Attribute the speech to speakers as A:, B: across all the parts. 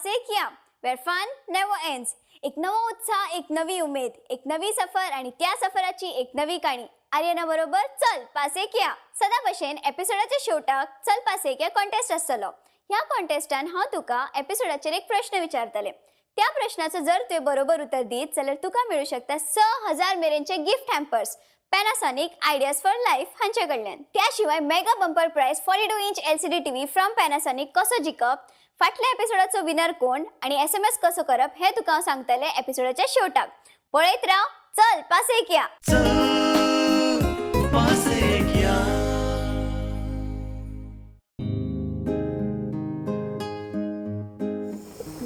A: पासेक या, वेर fun never ends. एक नवो उत्साह, एक नवी उमेद, एक नवी सफर आणि त्या सफराची एक नवी काणी. आर्यना बरोबर चल पासेक या. सदां भशेन एपिसोडाच्या शेवटाक चल पासेक या कॉन्टेस्ट आसतलो. ह्या कॉन्टेस्टान हांव तुका एपिसोडाचेर एक प्रश्न विचारतले. त्या प्रश्नाचो जर तुवें बरोबर उतर दीत जाल्यार तुका मेळूं शकता 6000 मेरेनचे gift hampers Panasonic ideas for life हांचे कडल्यान. त्या शिवाय mega bumper prize 42 inch LCD TV from Panasonic कसो जिखप, फाटल्या एपिसोडाचो विनर कोण आनी SMS कसो करप हें तुका हांव सांगतलें एपिसोडाच्या शेवटाक. पळयत राव चल पासेक या.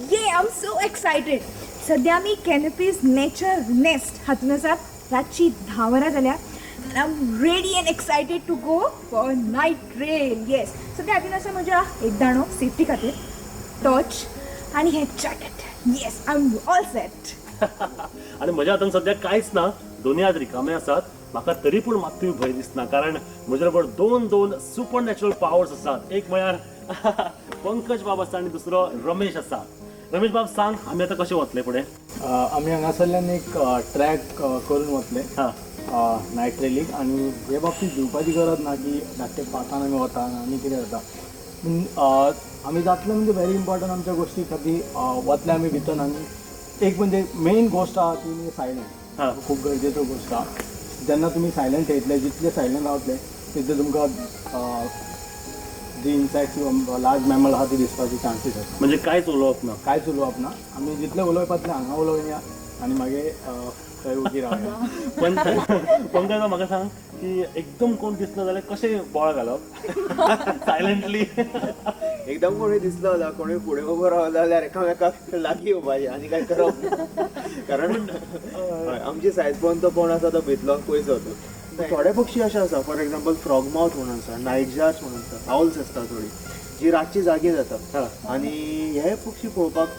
B: ये, I am so excited. सध्या आमी कॅनपीज नेचर नेस्ट हातून आसात. रातची 10 वरां जाल्या आनी I am ready and excited to go for night trail. Yes, सध्या हातीन आसा म्हज्या एक दांडो सेफ्टी खातीर, टॉर्च आनी हें jacket. Yes, I am all set.
C: आणि म्हज्या हातान सध्या कांयच ना, दोन्ही हात रिकामे आसात. म्हाका तरी पूण मात्तूय भंय दिसना, कारण म्हज्या बरोबर दोन दोन सुपर नॅचरल पावर्स आसात. एक म्हळ्यार पंकज बाब आसा आनी दुसरो रमेश आसा. रमेश बाब, सांग, आमी आतां कशें वतले फुडें?
D: आमी हांगासरल्यान एक ट्रॅक करून वतले नायट ट्रेलीक. आनी हे बाबतींत भिवपाची गरज ना की धाकटे पाथान आमी वता आनी कितें जाता. पूण आमी जातले म्हणजे व्हेरी इम्पॉर्टंट आमच्या गोश्टी खातीर वतले आमी भितर. आनी एक म्हणजे मेन गोश्ट आहा ती म्हणजे सायलंट, खूब गरजेचो गोश्ट आहा. जेन्ना तुमी सायलंट थेयतले, जितले सायलंट रावतले तितले तुमकां जी इन्सॅक्ट्स किंवा लार्ज मॅमल आहा ती दिसपाची चान्सीस आसा.
C: म्हणजे कांयच उलोवप ना?
D: कांयच उलोवप ना. आमी जितले उलोवपाक तितलें हांगा उलोवया आनी मागीर थंय उगी रावया.
C: पण पंकज बाब, म्हाका सांग की एकदम कोण दिसना जाल्यार कशें बोळ घालप सायलंटली?
E: एकदम कोणी दिसलो जाल्यार, कोणी फुडें उबो रावलो जाल्यार एकामेकाक लागीं येवपाचें आनी काय करप ना. कारण हय, आमची सायज पळोवन तो कोण आसा तो भितलो, पयस वतलो. थोडे पक्षी अशे आसा, फॉर एक्झाम्पल फ्रॉग मावथ म्हणून आसा, नायट जार्स म्हणून आसा, आवल्स आसता थोडी जी रातची जागी जाता आनी हे पक्षी पळोवपाक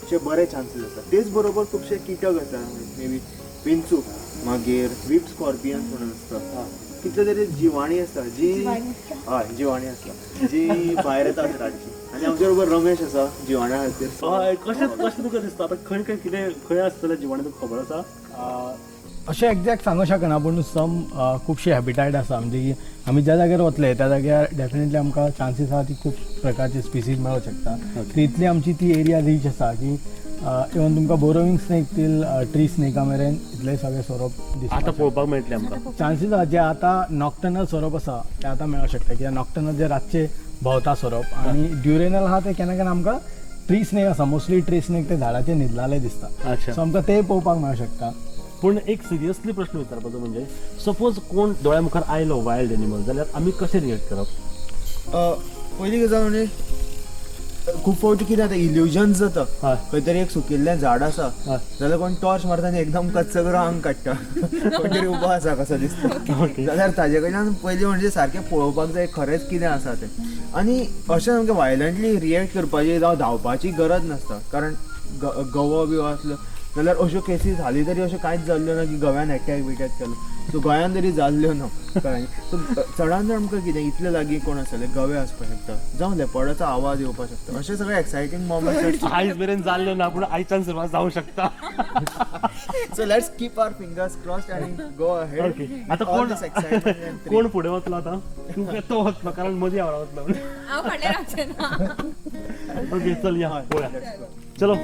E: अशे बरे चान्सीस आसा. तेच बरोबर खुबशे किटक आसा, मे बी विंचू, मागीर विप स्कॉर्पियन्स म्हणून आसता, कितले तरी जिवाणी आसता जी, हय, जिवाणी आसता जी भायर येतात रातची. आनी आमच्या बरोबर रमेश आसा जिवाण्या खातीर.
C: हय, कशें कशें तुका दिसता आतां खंय खंय कितें खंय आसतलें जिवाणें, तुका खबर आसा?
D: अशें एक्झॅक्ट सांगू शकना, पूण सम खुबशी हॅबिटायट आसा. म्हणजे की आमी ज्या जाग्यार वतले त्या जाग्यार डेफिनेटली आमकां चान्सीस आहा ती खूब प्रकारची स्पिसीज मेळूंक शकता. ती इतली आमची ती एरिया रीच आसा की इवन तुमकां बोरोवींग स्नेक तील ट्री स्नेका मेरेन इतले सगळे सोरोप
C: आतां
D: दिसता.
C: पळोवपाक मेळटलें आमकां?
D: चान्सीस आहा, जे आतां नॉक्टर्नल सोरोप आसा ते आतां मेळूंक शकता, कित्याक नॉक्टर्नल जे रातचे भोंवता सोरोप आनी ड्युरेनल आहा ते केन्ना केन्ना आमकां ट्री स्नेक आसा, मोस्टली ट्री स्नेक ते झाडाचेर न्हिदलाले दिसता. सो आमकां तेय पळोवपाक मेळूंक शकता.
C: पूण एक सिरियसली प्रश्न विचारपाचो म्हणजे, सपोज कोण दोळ्या मुखार आयलो वायल्ड एनिमल जाल्यार आमी कशें रिएक्ट करप?
E: पयली गजाल म्हणजे खूब फावटी कितें जाता, इल्युजन्स जाता. खंय तरी एक सुकिल्लें झाड आसा जाल्यार कोण टॉर्च मारता आनी एकदम कच्च करून आंग काडटा, कोण तरी उबो आसा कसो दिसता. जाल्यार ताजे कडल्यान पयलीं म्हणजे सारकें पळोवपाक जाय खरेंच कितें आसा तें. आनी अशें सामकें वायलंटली रिएक्ट करपाची जावं धांवपाची गरज नासता, कारण गवो बी आसलो जाल्यार अश्यो केसी हालीं तरी अश्यो कांयच जाल्ल्यो ना की गव्यान एटॅक बिटॅक केलो. सो गोंयान तरी जाल्ल्यो ना, कळ्ळें. सो चडान चड आमकां कितें इतले लागीं कोण आसतले, गवे आसपाक शकता जावं लेपर्डाचो आवाज येवपाक शकता, अशे सगळे एक्सायटींग मोमेंट्स.
C: आयज मेरेन जाल्ले ना, पूण आयच्यान सुरवात जावं शकता.
E: So let's keep our fingers crossed आनी गो अहेड.
C: ओके, आतां कोण कोण फुडें वतलो आतां? तूं काय तो वतलो? कारण मदीं हांव रावतलो.
F: हांव फाटल्यान रावचें ना.
C: ओके, चल या पळोवया, चलो.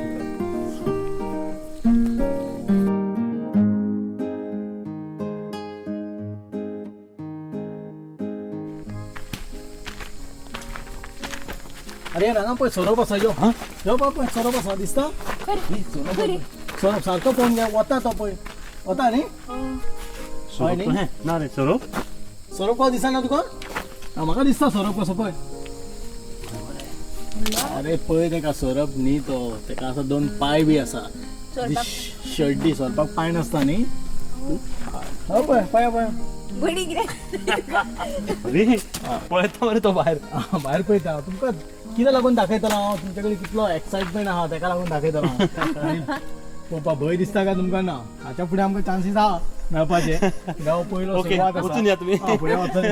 D: अरे हांगा पळय सोरोप आसा, यो यो पळय सोरोप आसा, दिसता सोरोप? सोरोप सारको पळोवन घे, वता तो पळय, वता न्ही?
C: सोरोप
D: न्ही?
C: ना रे सोरोप.
D: सोरोप कसो दिसना तुका? म्हाका दिसता सोरोप कसो पळय. अरे पळय तेका, सोरोप न्ही तो, तेका आसा दोन पांय बी आसा. शड्डी सोरपाक पांय नासता न्ही? हय, पळय पळय पळय.
F: बडी कितें?
C: अरे पळयता मरे तो भायर.
D: भायर पळयता. तुमकां कितें लागून दाखयतलो हांव, तुमचे कडेन कितलो एक्सायटमेंट आहा तेका लागून दाखयतलो हांव. पळोवपा भंय दिसता काय तुमकां? ना, हाच्या फुडें आमकां चान्सीस आहा मेळपाचे. गांव पयलो
C: ओके,
D: सुरवात आसा.
C: वचून या तुमी.
D: फुडें वचून.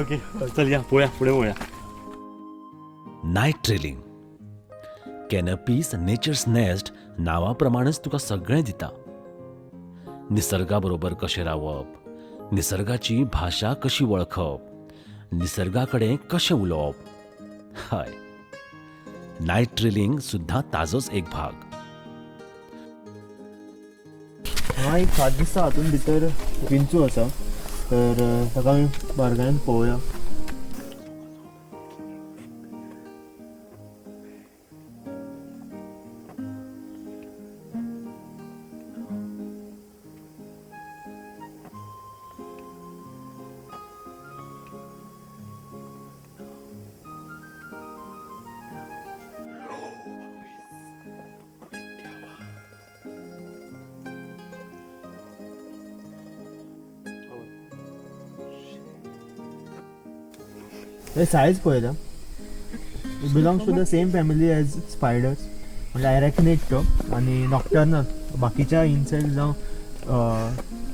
C: ओके चल या पळोवया, फुडें पळोवया.
G: Night trailing canopies nature's nest नांवा प्रमाणच तुका सगळें दिता. निसर्गा बरोबर कशें रावप, निसर्गाची भाशा कशी वळखप, निसर्गा कडेन कशें उलोवप. हय, नायट ट्रेलिंग सुद्दां ताजोच एक भाग.
E: हांगा एक फात दिसता, हातून भितर विंचू आसा, तर ताका आमी बारकायेन पळोवया. हे सायज पळयता, it belongs to the same family as spiders, म्हणजे एरेक्नेट तो आनी नॉक्टर्नल. बाकीच्या इन्सेक्ट जावं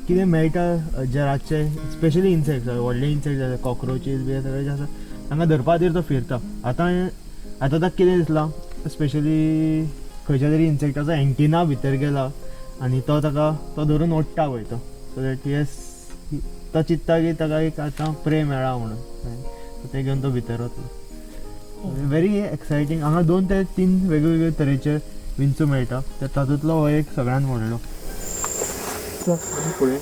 E: कितें मेळटा जे रातचे, स्पेशली इन्सेक्ट्स, व्हडले इन्सेक्ट्स आसा, कॉक्रोचीस बी सगळे जे आसा तांकां धरपा खातीर तो फिरता. आतां आतां ताका कितें दिसलां, स्पेशली खंयच्या तरी इन्सेक्टाचो एंटिना भितर गेला आनी तो ताका तो धरून ओडटा पळय तो, सो that yes तो चिंत्ता की ताका एक आतां प्रे मेळ्ळा म्हणून, ते घेवन तो भितर वतलो. Very exciting. हांगा 2 ते 3 वेगवेगळे तरेचे विंचू मेळटा, तर तातूंतलो हो एक सगळ्यांत व्हडलो. फुडें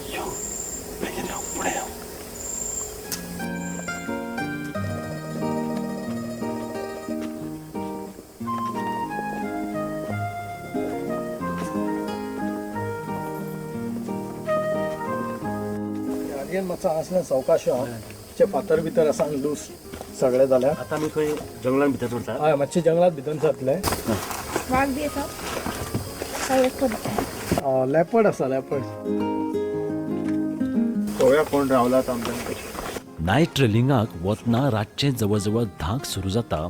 H: आर्यन मातसो आसलें सवकाश आहा, फातर भितर आसा लूज सगळे जाल्यार.
C: आतां आमी खंय जंगलान भितर सरता?
H: हय, मातशें जंगलात भितर सरतले.
B: वाग बी आसा,
H: लेपर्ड आसा, लेपर्ड.
E: पळोवया कोण रावला आमच्या.
G: नायट ट्रेलिंगाक वतना रातचें जवळ जवळ 10 सुरू जाता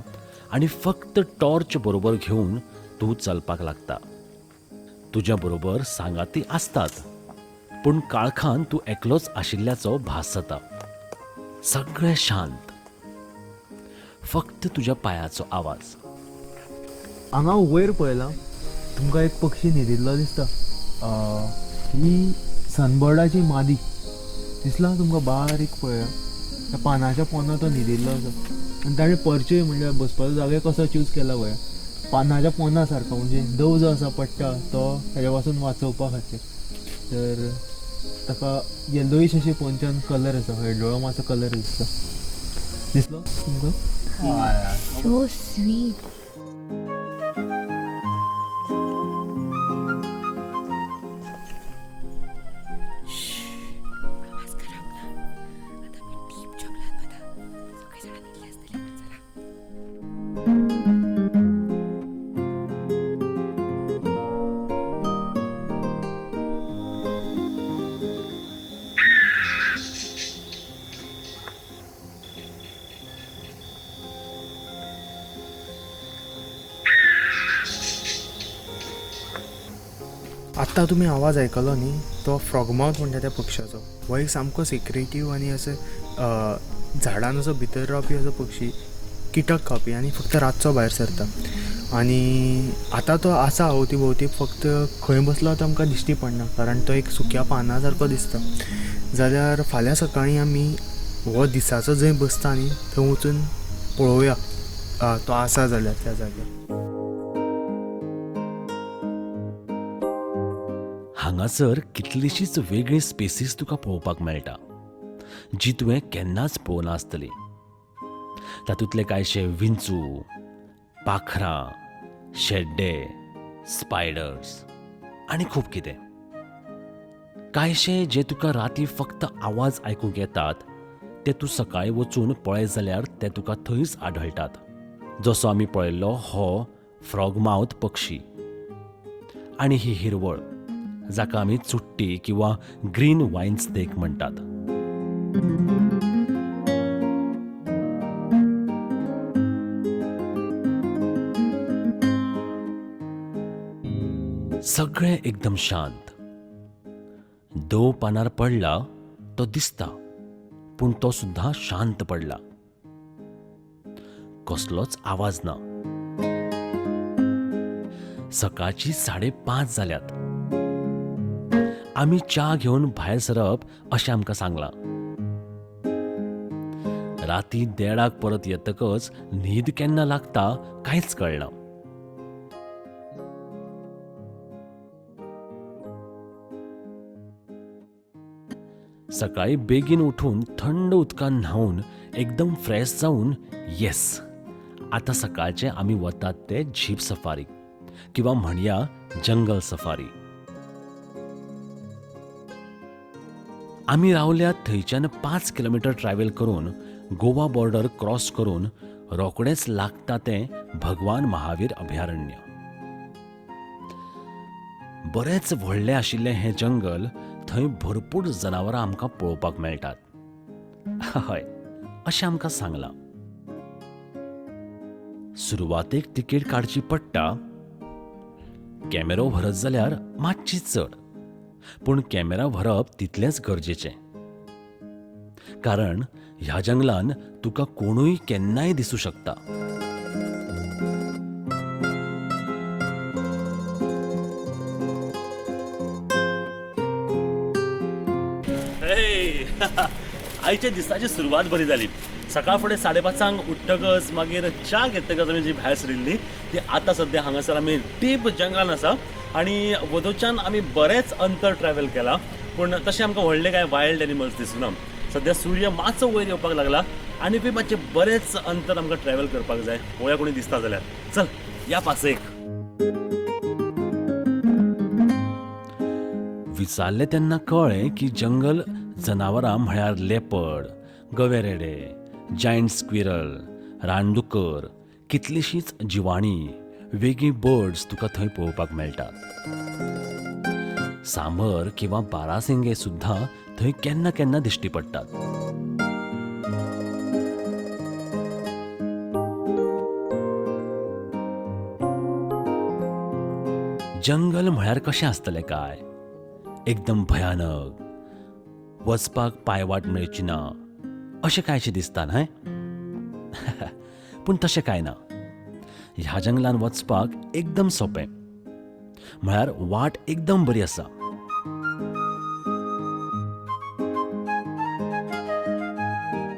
G: आनी फक्त टॉर्च बरोबर घेवन तूं चलपाक लागता. तुज्या बरोबर सांगाती आसतात, पूण काळखान तूं एकलोच आशिल्ल्याचो भास जाता. सगळें शांत, फक्त तुज्या पांयाचो आवाज.
E: हांगा वयर पळयला तुमकां एक पक्षी न्हिदिल्लो दिसता. ही सनबर्डाची मादी दिसला तुमकां, बारीक पळया त्या पानाच्या पोंदा तो न्हिदिल्लो आसा. आनी ताणें परचय म्हणल्यार बसपाचो जागो कसो चूज केला पळया, पानाच्या पोंदा सारको, म्हणजे दव जो आसा पडटा तो ताच्या पासून वाचोवपा खातीर. तर ताका येलोईश अशी पोंच्यान कलर आसा, हळडुळो मातसो कलर दिसता. दिसलो तुमकां?
F: So sweet.
B: आवाज करप ना, आतां आमी डीप जंगलात वता, सगळे जाणां न्हिदले आसतले. चला.
E: आत्तां तुमी आवाज आयकलो न्ही, तो फ्रॉगमाउथ म्हणटा त्या पक्षाचो. हो एक सामको सिक्रेटीव आनी अशें झाडान असो भितर रावपी असो पक्षी, किटक खावपी आनी फक्त रातचो भायर सरता. आनी आतां तो आसा अवती भोंवती, फक्त खंय बसलो तो आमकां दिश्टी पडना, कारण तो एक सुक्या पाना सारको दिसता. जाल्यार फाल्यां सकाळीं आमी हो दिसाचो जंय बसता न्ही थंय वचून पळोवया तो आसा जाल्यार त्या जाग्यार.
G: हांगासर कितलीशीच वेगळी स्पेसीस तुका पळोवपाक मेळटा, जी तुवें केन्नाच पळोवना आसतली. तातूंतले कांयशे विंचू, पाखरां, शेड्डे, स्पायडर्स आनी खूब कितें. कांयशे जे तुका राती फक्त आवाज आयकूंक येतात ते तूं सकाळीं वचून पळय जाल्यार ते तुका थंयच आढळटात. जसो आमी पळयल्लो हो फ्रॉगमाउथ पक्षी आनी ही हिरवळ जाका आमी चुट्टी किंवा ग्रीन वायन स्नेक म्हणटात. सगळें एकदम शांत. दव पानार पडला तो दिसता, पूण तो सुद्दां शांत पडला. कसलोच आवाज ना. सकाळची 5:30 जाल्यात. आमी च्या घेवन भायर सरप अशें आमकां सांगलां. राती 1:30 परत येतकच न्हीद केन्ना लागता कांयच कळना. सकाळी बेगीन उठून थंड उदकान न्हावन एकदम फ्रेश जावन येस, आतां सकाळचे आमी वतात ते जीप सफारी किंवा म्हणया जंगल सफारी. आमी रावल्यात थंयच्यान 5 किलोमिटर ट्रॅव्हल करून गोवा बॉर्डर क्रॉस करून रोखडेंच लागता तें भगवान महावीर अभयारण्य. बरेंच व्हडलें आशिल्लें हें जंगल. थंय भरपूर जनावरां आमकां पळोवपाक मेळटात. हय, अशें आमकां सांगलां. सुरवातेक तिकेट काडची पडटा. कॅमेरो व्हरत जाल्यार मातशी चड, पूण कॅमेरा व्हरप तितलेंच गरजेचें, कारण ह्या जंगलान तुका कोणूय केन्नाय दिसूं शकता.
C: आयच्या दिसाची सुरवात बरी जाली. सकाळ फुडें 5:30 उठ्ठकच मागीर च्या घेतकच आमी जी भायर सरिल्ली ती आतां सद्या हांगासर आमी डीप जंगलान आसा आनी वदोच्यान आमी बरेंच अंतर ट्रॅव्हल केलां, पूण तशें आमकां व्हडले कांय वायल्ड एनिमल्स दिसना. सद्या सूर्य मातसो वयर येवपाक लागला आनी बी मातशें बरेंच अंतर आमकां ट्रॅव्हल करपाक जाय. पळोवया कोणी दिसता जाल्यार. चल या पासयेक.
G: विचारलें तेन्ना कळ्ळें की जंगल जनावरां म्हळ्यार लेपर्ड, गवे रेडे, जायंट स्क्विरल, रानडुकर, कितलीशींच जिवाणीं, वेगळीं बर्ड्स तुका थंय पळोवपाक मेळटात. सांबर किंवा बारासिंगे सुद्दां थंय केन्ना केन्ना दिश्टी पडटात. जंगल म्हळ्यार कशें आसतलें काय? एकदम भयानक, वचपाक पायवाट मेळची ना अशें कांयशें दिसता न्हय? पूण तशें कांय ना. ह्या जंगलान वचपाक एकदम सोंपें, म्हळ्यार वाट एकदम बरी आसा.